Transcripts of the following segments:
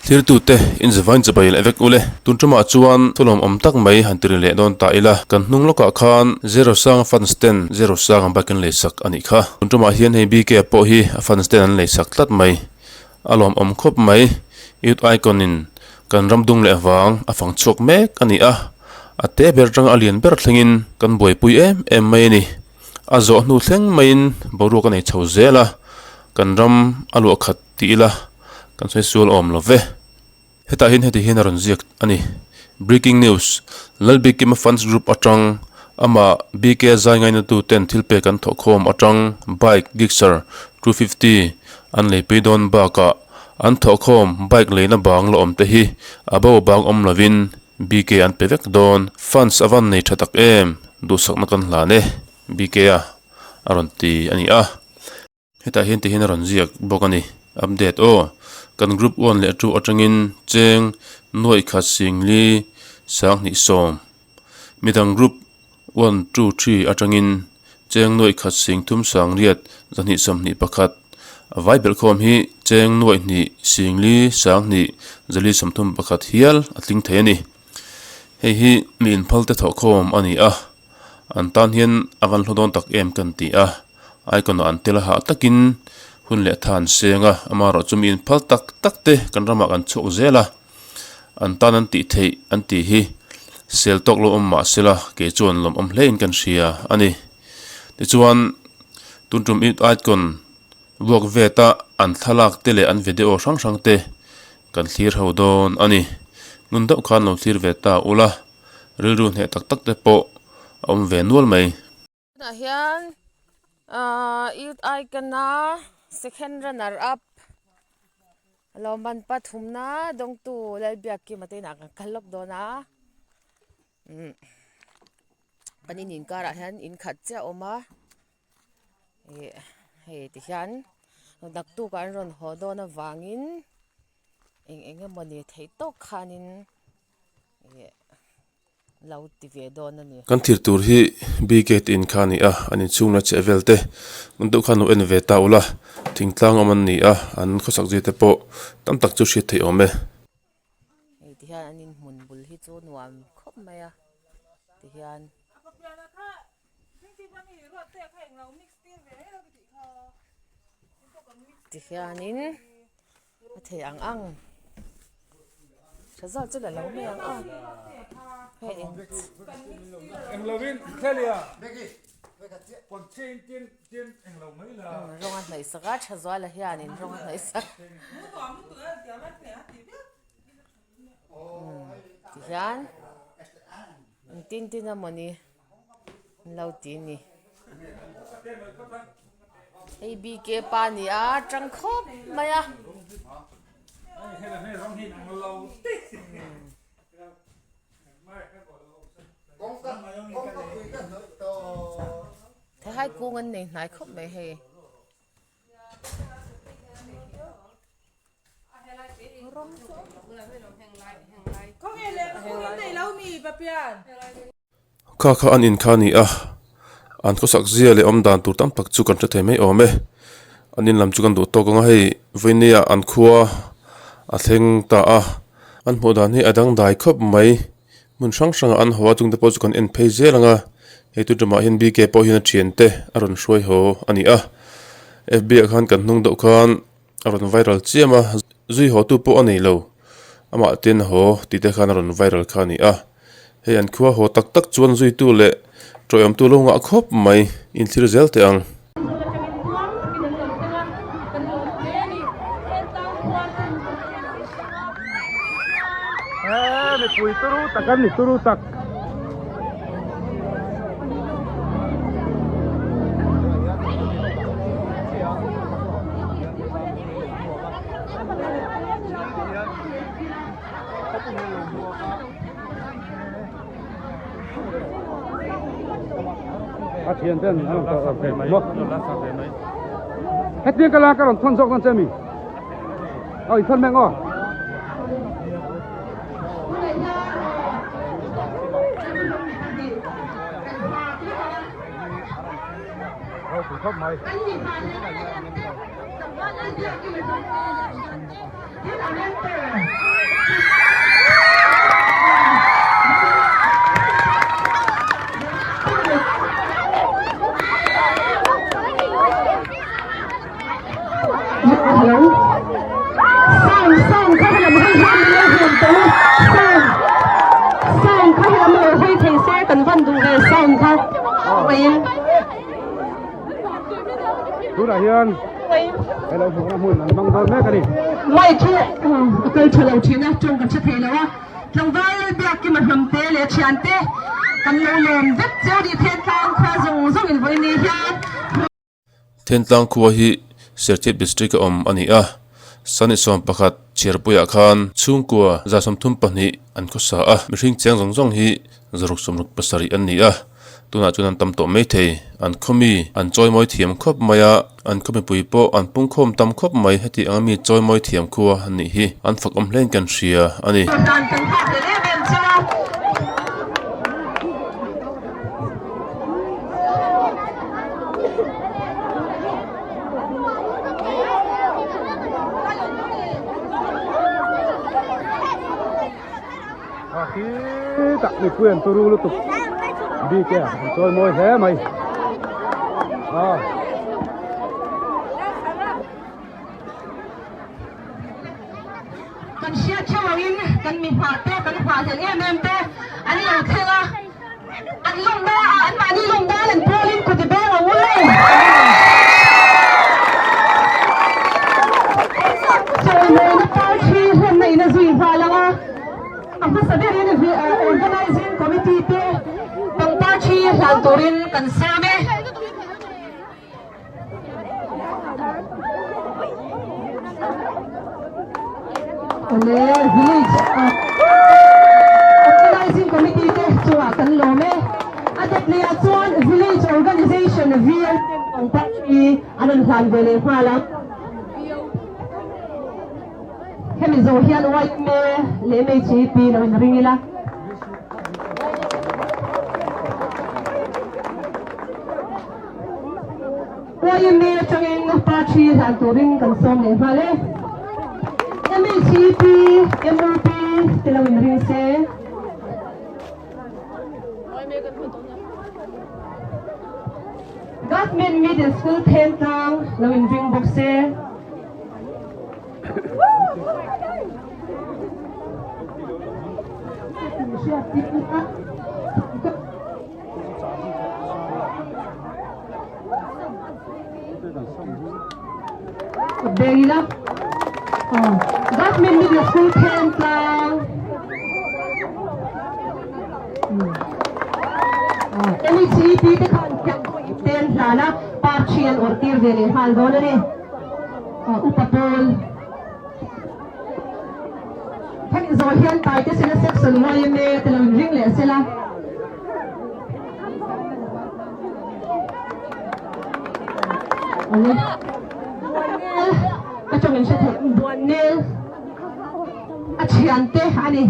Thirtute inzavain chibai leh vek ule. Tun tumah chuan thulawm awm tak mai han tiri leh dawn ta ila. Kan hnung lawkah khan Zero Sanga fans ten Zero Sanga bike an leisak a nih kha. Tun tumah hian hei BK pawh hi a fans ten an leisak tlat mai. A lawmawm khawp mai. Youth Icon in kan ram dung leh vang a fang chhuak mek a ni a. A te ber atanga a lian ber thlengin kan buaipui em em mai a ni. A zawh hnu thleng maiin boruak a nei chho zel a. Kan ram a luah khat tih ila kan sawi sual awm lo ve. Hetah hian heti hian a rawn ziak a ni. Breaking news, Lalbikima fans group atang amah BK zai ngainatu ten thil pek an thawhkhawm atang bike Gixxer 250 an leipui dawn bakah an thawhkhawm bike leina bang la awm te hi a bo bang awm lovin BK an pe vek dawn. Fans a van nei tha tak em? Duhsakna kan hlan e BK a a rawn ti a ni a. Hetah hian tihian a rawn ziak bawk a ni. Update aw. Kan group one leh two atangin cheng nuaih khat singli sanghnih sawm. Midang group one two three atangin cheng nuaih khat sing thum sang riat zahnih sawmhnih pakhat. A vai belhkhawm hi cheng nuaih hnih singli sanghnih zali sawmthum pakhat hial a tling thei a ni. Hei hi mi inphal te thawhkhawm a ni a. An tan hian a van hlu dawn tak em kan ti a, icon ah an tel a hah takin hun leh tha an seng a, amaherawhchu mi inphal tak tak te kan ramah kan chhuak zel a, an tan an tih theih an tih hi sel tawk lo awm mah sela kei chuan lawmawm hle in kan hria a ni. Tichuan tun tum icon vuak vet a an thlalak te leh an video hrang hrang te kan thlir ho dawn a ni. Ngun deuh khan lo thlir ve ta ula. Rilru hneh tak tak te pawh a awm ve nual mai. Tunah hian ahh youth icon a second runner up lawmman pathumna dawngtu Lalbiakkima te inah kan kal lawk dawn a umm kan in inkarah hian in khat chiah a awm a ih hei tihian naktukah an rawn haw dawn avangin eng eng emawni theih tawk khanin. Lo ti ve dawn a ni. Kan thir tur hi BK te in kha a ni a, an inchhung la cheh vel te hmun deuh khan lo en ve ta ula, thingtlang awm an ni a, an khawsak zia te pawh tam tak chu hriat theih awm e. Hei ti hian an inhmun bul hi chu nuam khawp mai a ti hian. Ti hianin. A thei ang ang tha zawk chu la lo mai ang a hei eng rawng a hnawih sak a tha zuala hianin rawng a hnawih sak tihian engtin tin emawni an lo ti a ni. Hei BK pa a ni a tang khawp mai a. Thehai kung an nei hnai khawp mai hei. Kha kha an in kha a ni a, an khawsak zia leh awm dan tur tam tak chu kan hre thei mai awm e. An in lam chu kan duh tawk ang a, hei vawinia an khua a thleng ta a, an hmuh dan hi a dangdai khawp mai. Hmun hrang hrangah an haw a chungte pawh chu kan en phei zel ang a, hei tu tumah hian BK pawh hian a thiante a rawn hruai haw a ni a, FB ah khan kan hnung deuh khan a rawn viral chiam a, zui haw tu pawh a nei lo, amah ten haw tih te khan a rawn viral kha a ni a, hei an khua haw tak tak chuan zuitu leh tawihawmtu lo ngah khawp mai inthlir zel teh ang. Mipui turu tak an ni turu tak. A thian ten an rawn Hetiang ka la ka rawn thawn zawk dawn che mi. Aw in thawn mek aw. Ropui khawp mai. Hello. Sound, sound kha helam hei hian min lo hmuh tawh a. Sound, sound kha helam lo hawi thei se kan van duh ve sound kha. Awii. Tunah hian hei lo hmuhna hmun an hmang dawn mek a ni. Mic hi a kal tha lo thin a, tawng kan hre thei lo a. Tlangval Lalbiakkima hnamte leh thiante kan lo lawm vek cheu ni Thentlang khua zawng zawng in vawiin ni hian. Thentlang khua hi Serchhip District a awm a ni a, Sanisawm pakhat chhiarpuiah khan chhungkua 32 an khawsa a, mihring cheng zawng zawng hi 167 an ni a, tunah chuan an tam tawh mai thei, an khaw mi an chawimawi thiam khawp mai a, an khaw mipui pawh an pungkhawm tam khawp mai heti anga mi chawimawi thiam khua an nih hi an fak awm hlein kan hria a ni. Dan kan nghak leh em em cheu a. A khitah mipui an turu lutuk bik e an chawi mawi hle mai a. Kan hriat theuh angin kan mi hmah te kan hmahhlelh em em te an lo thleng a. An lawmna ah an mahni lawm dan an pawlin kut i beng ang u le. Chawimawina party hlenna in a zui nghal ang a, a hmasa berin Organising Committee te pangpar thi hlan turin kan sawm e. Awle village organizing committee te chungah kan lawm e. A dawt leh ah chuan village organization VO ten pangpar hi an rawn hlan ve leh nghal ang. Hemi zawh hian YMA leh MHEP lo in ring ila. YMA atangin party hlan turin kan sawm leh nghal e. MHEP, MOP te lo in ring se. Government Middle School Thentlang lo in ring bawk se. Bengila Government Middle School Thentlang MECP te khan ten hlan a party an awrh tir ve leh nghal dawn a ni. Upa pawl hemi zawh hian taite sela section YMA te lo inring leh sela. Awle Buannel ka tawng in hre thei Buannel a thiante a ni.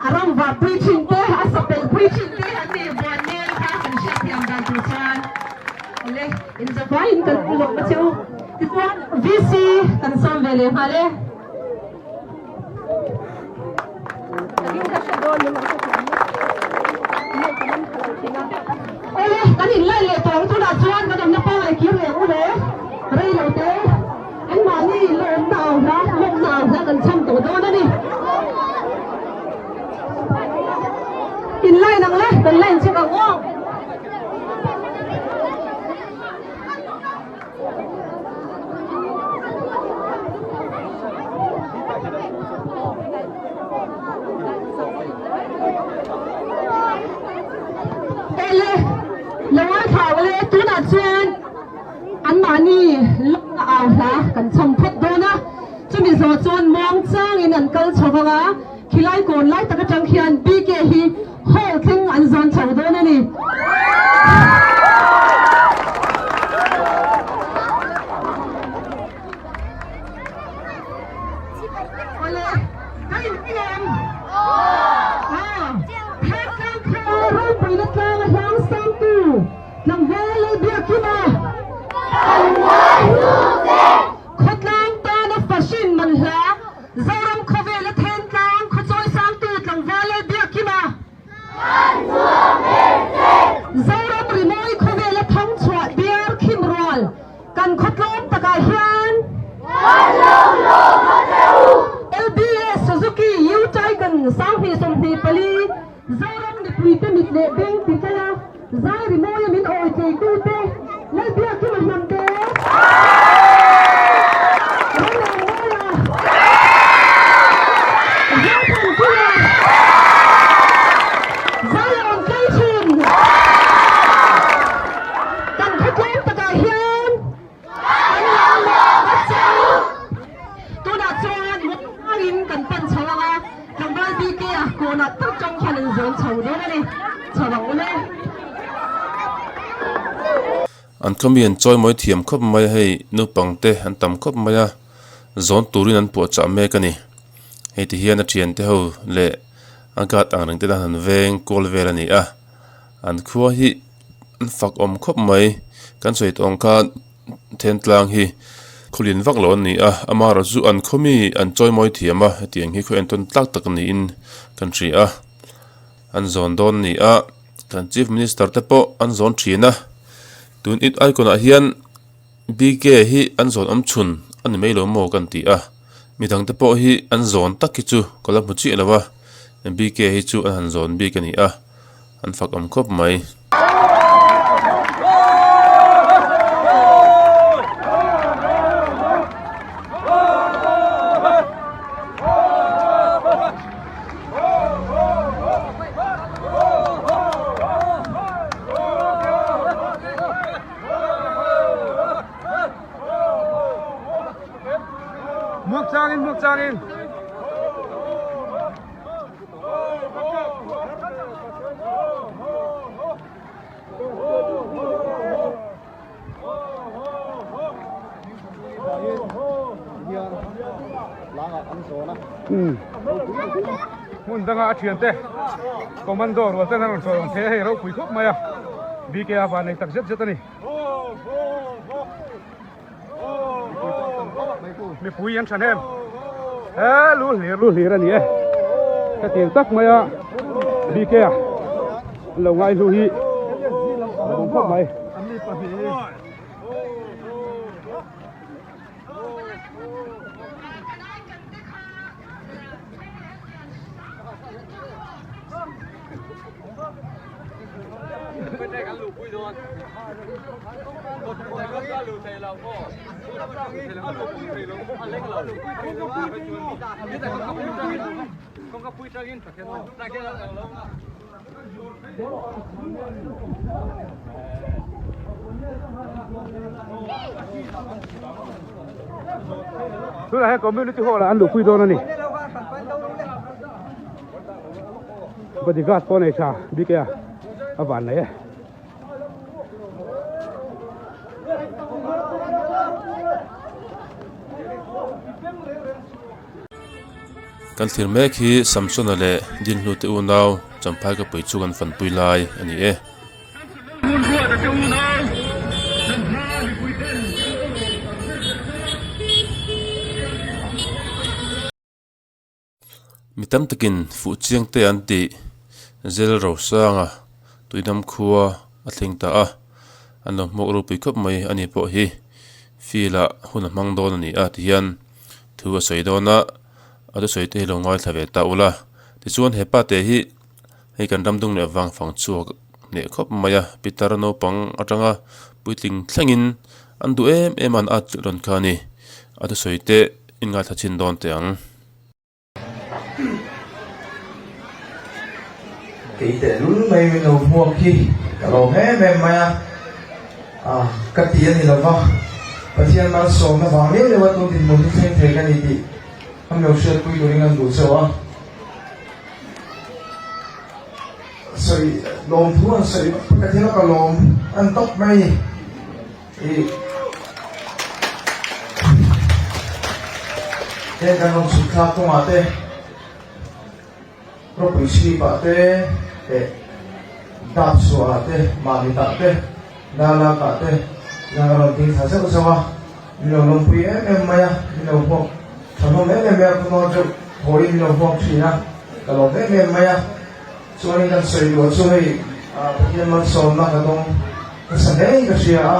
A ram vah pui thin te, a sa pelh pui thin te an ni. Buannel kha kan hriat thiam dan tur chuan awle inzavaiin kan pu lawm a che u. Tichuan VC kan sawm ve leh nghal e. Awle kan inlaih leh tawh ang tunah chuan kan awmna pangngai kir leh ang u le. Rei lo te. Anmahni lawmna au hla, lawmna au hla kan chham tawh dawn a ni. In line ang le, kan line check ang aw. Ele, lo ngaithla ule, tunah chuan Anmahni lawmna au hla kan chham phawt dawn a, chumi zawh chuan muang changin an kal chho vang a, khilai kawn lai tak atang khian BK hi hall thleng an zawn chho dawn a ni. Awle, ka inti em? Aw, Thentlang khua ropuina tlanga hlang sangtu. Tlangval Lalbiakima. Kan ngai hlu che. Kan khaw tlawm takah hian Kan lo lawm a che u! LBS Suzuki U-Taycan 2024 Zoram mipuite mit leh beng ti tlai a, zai rimawi a min awi tleitute Lalbiakima Hnamte, Ramengmawia, Zothankima, Zion Tleithin. Kan khaw tlawm takah hian kan lo lawm a che u. Tunah chuan muangin kan pan chho ang a, tlangval BK a kawnah tak tang hian an zawn chho dawn a ni. Chho ang u le. An khaw mi an chawimawi thiam khawp mai a, hei naupang te an tam khawp mai a, zawn turin an puahchah mek a ni. Hei ti hian a thiante ho leh a guard ang reng te tan han veng kual vel a ni a. An khua hi an fak awm khawp mai kan sawi tawh ang khan Thentlang hi khawlin vak lo an ni a amaherawh chu an khaw mi an chawimawi thiam a hetiang hi khaw entawn tlak tak niin kan hria a an zawn dawn a ni a kan chief minister te pawh an zawn thin a tun it icon ah hian BK hi an zawn awm chhun a ni mai lo maw kan ti a midang te pawh hi an zawn tak hi chu ka la hmu chiah lo a BK hi chu an han zawn bik a ni a. An fak awm khawp mai. Muak changin muak changin. Hmun danga a thiante commando rual ten an rawn sawi awm thei a hei ropui khawp mai a BK a van nei tak zet zet a ni. Mipui an tha hnem he lu hlir lu hlir a ni e hetiang tak mai a BK a an lo ngai hlu hi a awm khawp mai. Tunah hian community hall ah an luhpui dawn a ni. Bodyguard pawh nei tha bik e a a van nei e. Kan thlir mek hi Samsona leh Dinhlu te unau Champhai ka pui chu kan fanpui lai a ni e. Mi tam takin fuh chiang te an tih zel Rosanga tuidam khua a thleng ta a, an lo hmuak ropui khawp mai a ni pawh hi field ah hun a hmang dawn a ni a tihian thu a sawi dawn a, a thusawi te hi lo ngaithla ve ta ula tichuan he pa te hi hei kan ram dung leh vang fang chhuak hneh khawp mai a pitar naupang atanga puitling thlengin an duh em em a an at rawn kha a ni a thusawi te in ngaithla chhin dawn teh ang. Kei tehlul mai min lo hmuak hi ka lawm em em mai a, ah ka ti a ni lova, Pathian malsawmna vang liau liau a tun dinhmun hi thleng thei ka ni tih ka mi lo hriatpui turin an duh chauh a. Sawi lawmthu an sawi ka thil a ka lawm an tawp mai a ni. Ih heng kan rawn chhuk thlak kawngah te ropui chhip ah te leh dap chhuah ah te mahni tah te darlak ah te zan a rawn ding thla zeuh zeuh a min lo lawmpui em em mai a min lo hmuak tha hlawm em em mai a khaw nawn deuh hawiin min lo hmuak thin a ka lawm em em mai a. Chuanin kan sawi duh chu hei Pathian malsawmna ka dawng nasa hle in ka hria a,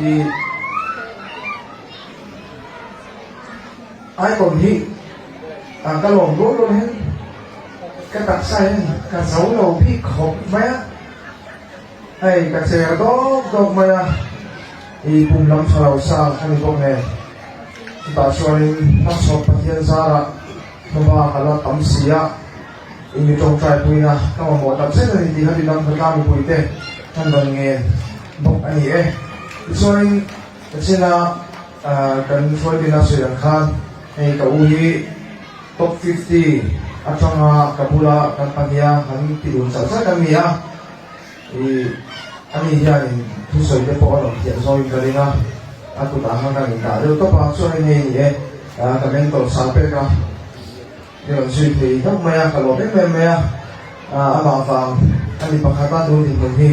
ih Icon hi ka lawm rual rual hian ka taksa hian ka zo lo bik khawp mai a, hei ka cher dawk dawk mai a, i pum lam tha lo sa ka ni bawk nen chutah chuanin hmachhawp Pathian zarah hmaba ka la tam si a, i mi tawngtai puina ka mamawh tak zet a ni tih kha ti dang khawtlang mipuite kan rawn ngen bawk a ni e. Tichuanin China Kan hruaitina sawi ang khan hei ka u hi top 50 atanga ka bula kan pahniha kan ti dun chauh chauh kan ni a, ih ani hianin thusawi te pawh a rawn thiam zawngin ka ring a, a kutah khan kan indah deuh tawp a, chuanin hei ni e ka mentor sa pek a, i rawn zui thei hlauh mai a, ka lawm em em mai a, amah vang a ni pakhat a tun dinhmun hi.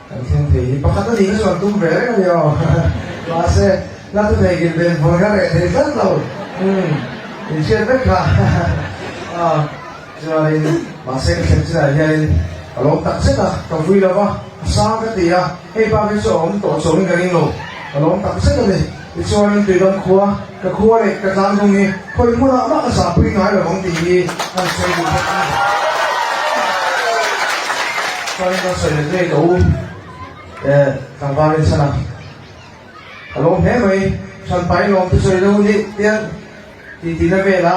Kan thleng thei hi pakhat a nih kha chuan tum ve reng a ni aw. Mahse, hla thu thei kil ven vawn kha reh thei tlat lo. Umm, in hriat vek kha. Aw, chuanin mahse ka thlen chinah hianin ka lawm tak zet a, ka vui lo va, a sang ka ti a, hei bak hi chu a awm tawh chuangin ka ring lo, ka lawm tak zet a ni. Tichuanin Tuidam khua, ka khua leh ka tlangdung hi khawi hmunah mah ka zahpui ngai lo vang tih hi kan sawi duh bawk a ni. Chuanin kan sawi leh ngei ka u eh tlangval rinchhan a, ka lawm hle mai, hranpai lawm te sawi deuh nih tiang ti tihna vela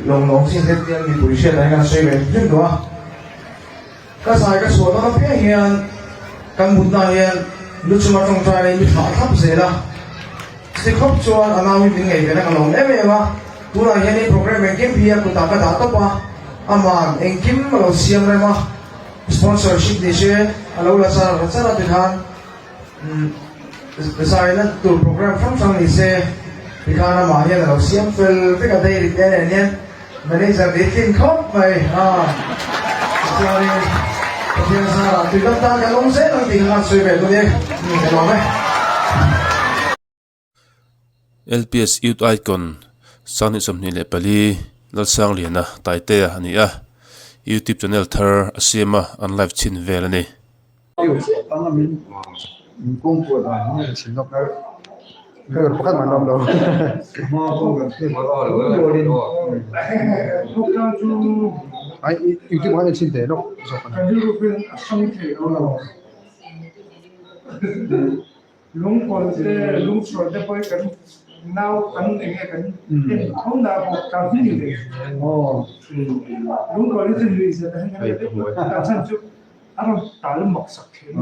lawng lawng chin te tiang mipui hriat ah hian kan sawi ve hrim hrim duh a. Ka zai ka chhuah dawn apiang hian kan mutna hian lu chunga tawngtai leh mi thlah thlap zel a, chuti khawp chuan a nau hi min ngaih ve na ka lawm em em a, tunah hian in program engkim hi a kutah ka dah tawp a, aman engkim a lo siam rem a, sponsorship ni se a lo la char char a tikhan umm zaina tur program hrang hrang ni se tikhan amah hian a lo siam fel vek a dairy te nen hian. Manager nih tlin khawp mai a, chuanin Pathian zarah tui dam tan kan awm zel ang tih kha khan sawi ve dawn e, ka lawm e. LPS Youth Icon 2024 Lalsangliana Taitea a ni a, YouTube channel thar a siam a, an live chhin vel a ni. Lungkawn te lungchhuah te pawh hi kan nau kan eng nge kan en tho na pawh kan hmu ni ve lungkawn hi chu nuih zet a hian kan chhan chu a rawn tal mak sak thin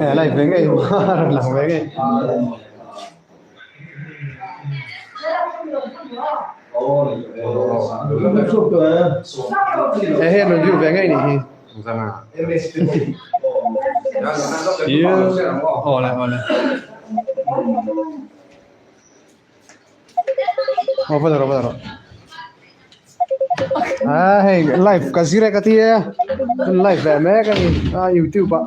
eh live ve ngei a rawn lang ve ngei eh hei an rawn view ve ngei nih hi. Awle awle aw va rawh va rawh a hei live ka zir e ka ti e live ve mek a ni a youtube ah.